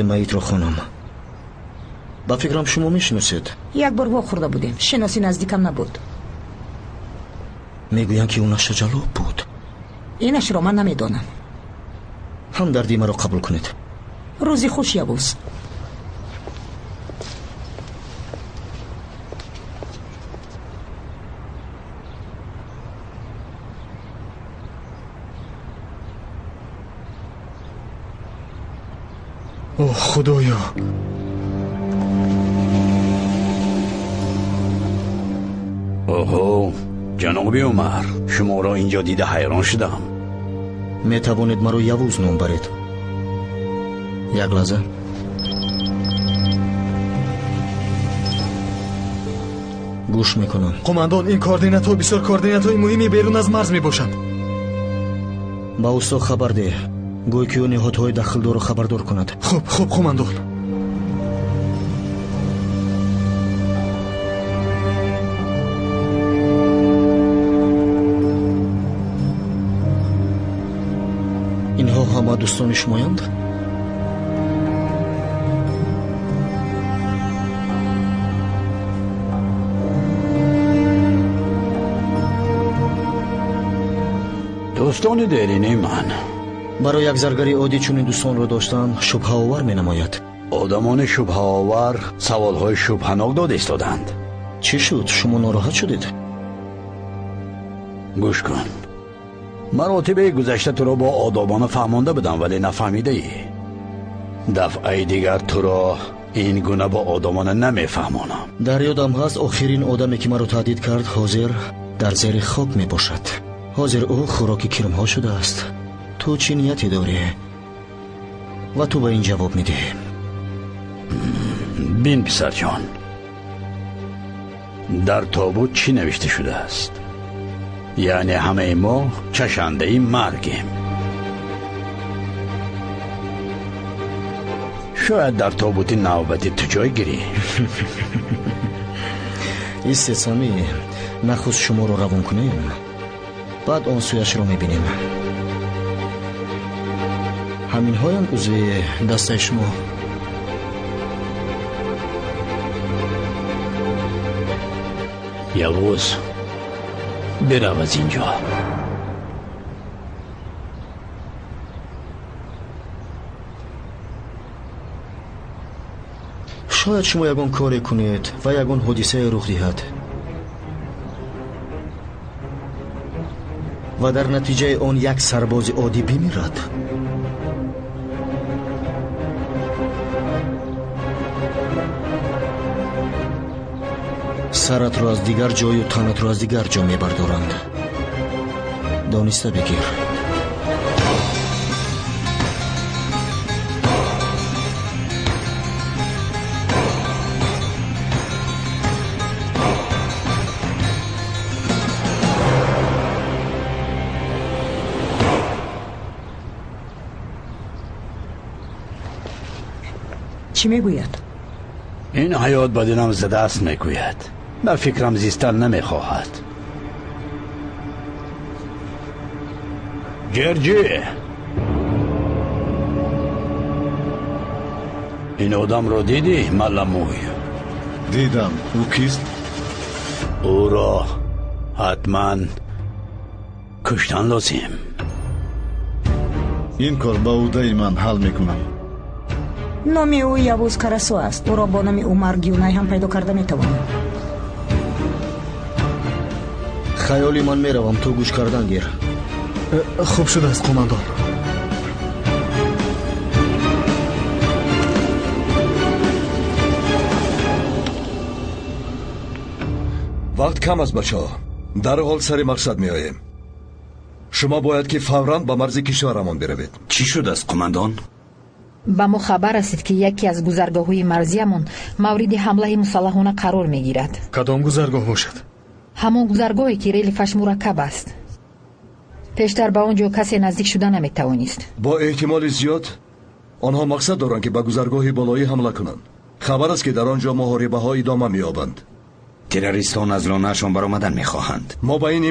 Майитро хонам. Ба фикрам, шумо мешиносед. Як бор вохӯрда будем, шиноси наздикам набуд. Мегӯянд, ки ӯ нашаҷаллоб буд. Инашро ман намедонам. Ҳамдардии маро қабул кунед. Рӯзи хуш, Явуз. О, Худоё! Оҳо, ҷаноби Умар, шуморо инҷо дида ҳайрон шудам. Метавонед маро Явуз ном баред. Як лаҳза. Гӯш мекунам. Қумандон, ин координатҳо бисёр координатҳои муҳими берун аз марз мебошанд. Ба усто хабар деҳ, гӯй, ки ӯ ниҳодҳои дахлдорро хабардор кунад. Хуб, хуб, қумандон. Инҳо ҳама дӯстони шумоянд? Дӯстони дерини ман. Барои як заргари оддӣ чунин дӯстонро доштан шубҳаовар менамояд. Одамони шубҳаовар саволҳои шубҳанок дода истоданд. Чӣ шуд, шумо нороҳат шудед? Гӯш кун, маротибаи гузашта туро бо одобона фаҳмонда будам, вале нафаҳмидаӣ. Дафъаи дигар туро ин гуна бо одобона намефаҳмонам. Дар ёдам ҳаст, охирин одаме, ки маро таҳдид кард, ҳозир дар зери хок мебошад. Ҳозир ӯ хӯроки кирмҳо шудааст. Ту чӣ нияте дорӣ ва ту ба ин ҷавоб медиҳӣ? Бин, писарҷон, дар тобут чӣ навишта шудааст? Яъне ҳамаи мо чашандаи маргем. Шояд дар тобути навбати ту ҷой гирӣ. Истед, Сами, нахуст шуморо равон кунем, баъд он сӯяшро мебинем. Ҳаминҳоянд узви дастаи шумо? Явуз, бирав аз инҷо. Шояд шумо ягон коре кунед ва ягон ҳодисае рух диҳад ва дар натиҷаи он як сарбози оддӣ бимирад. Саратро аз дигар ҷою танатро аз дигар ҷо мебардоранд. Дониста бигир. Чӣ мегӯяд? Ин ҳаёт ба дилам задааст, мегӯяд. Ба фикрам, зистан намехоҳад. Ҷерҷи, ин одамро дидӣ, малламӯй? Дидам. Ӯ кист? Ӯро ҳатман куштан лозим. Ин кор ба ӯҳдаи ман, ҳал мекунам. Номи ӯ Явуз Карасо аст. Ӯро бо номи Умар Гюнай ҳам пайдо карда метавонем. Хаёли ман меравам, ту гӯш кардан гир. Хуб шудааст, қумандон. Вақт кам аст, бачаҳо. Дарҳол сари мақсад меоем. Шумо бояд ки фавран ба марзи кишварамон биравед. Чӣ шудааст, қумандон? Ба мо хабар расид, ки яке аз гузаргоҳҳои марзиямон мавриди ҳамлаи мусаллаҳона қарор мегирад. Кадом гузаргоҳ бошад? Ҳамон гузаргоҳе, ки релефаш мураккаб аст. Пештар ба он ҷо касе наздик шуда наметавонист. Бо эҳтимоли зиёд онҳо мақсад доранд, ки ба гузаргоҳи болоӣ ҳамла кунанд. Хабар аст, ки дар он ҷо муҳорибаҳо идома меёбанд. Террористон аз лонаашон баромадан мехоҳанд. Мо ба ин